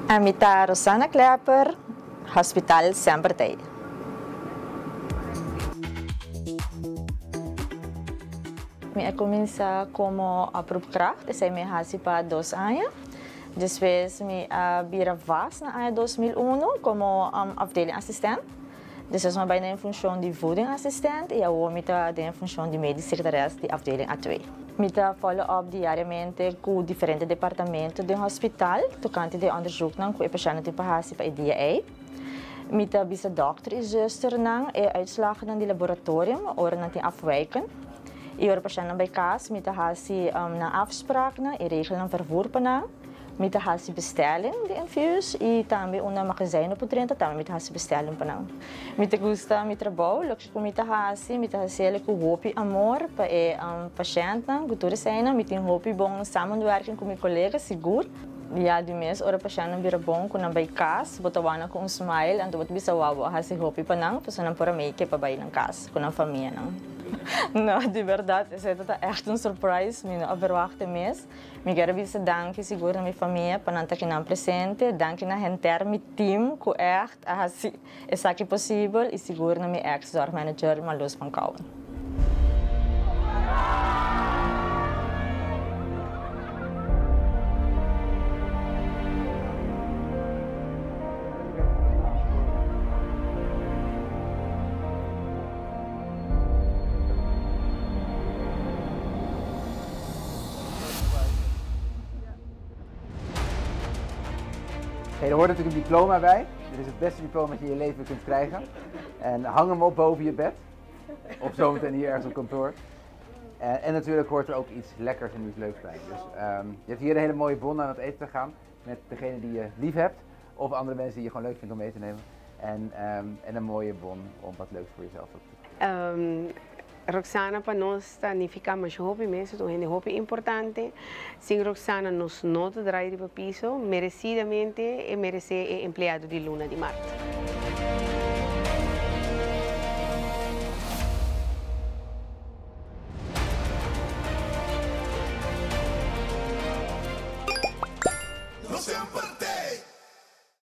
Ami ta Rosana Klepper, Hospital semper t'ei. Mi a kuminsá komo oproepkracht, esei mi a hasi pa dos aña. Despues mi a bira vast na aña 2001 komo afdelingassistent. Despues mi a bai na e funshon di voedingassistent i awor mi ta den e funshon di medisch secretares di afdeling A2. Mi ta follow up diariamente ku diferente departamento den hospital tokante di e onderzoeknan ku e pashèntnan tin pa hasi pa e dia ei. Mi ta bisa dòkter i zùsternan e uitslagnan di laboratorium ora nan tin afwijken. I ora pashèntnan bai kas mi ta hasi nan afspraaknan i regel nan vervoer pa nan. Mi ta hasi bestelling di infuus i tambe unda magazijn no por drenta tambe mi ta hasi bestelling pa nan. Mi ta gusta mi trabou, loke ku mi ta hasi mi ta hasiel ku hopi amor pa e pashèntnan ku tur eseinan. Mi tin hopi bon samenwerking ku mi kolega sigur. Ya di mes ora pashèntnan bira bon ku nan bai kas bo ta wak nan ku un smile anto bo ta bisa wou bo a hasi hopi pa nan pasobra nan por a make pa bai nan kas ku nan famianan. No di bèrdat esei ta ta ègt un surprise mi no a verwachta mes. Mi kier a bisa danki sigur na mi famia pa nan ta kinan presente, danki na henter mi team ku ègt a hasi esaki posibel i sigur na mi èks zorgmanager Marloes van Kouwen. Hey, er hoort natuurlijk een diploma bij. Dit is het beste diploma dat je in je leven kunt krijgen. En hang hem op boven je bed. Of zometeen hier ergens op kantoor. En, en natuurlijk hoort er ook iets lekkers en iets leuks bij. Dus um, je hebt hier een hele mooie bon aan het eten te gaan. Met degene die je lief hebt. Of andere mensen die je gewoon leuk vindt om mee te nemen. En, um, en een mooie bon om wat leuks voor jezelf te doen. Um, Roxana pa nos ta nifiká masha hopi mes, e ta un hende hopi importante. Sin Roxana nos no ta drai riba piso, meresidamente e meresé e empleado di luna di mart.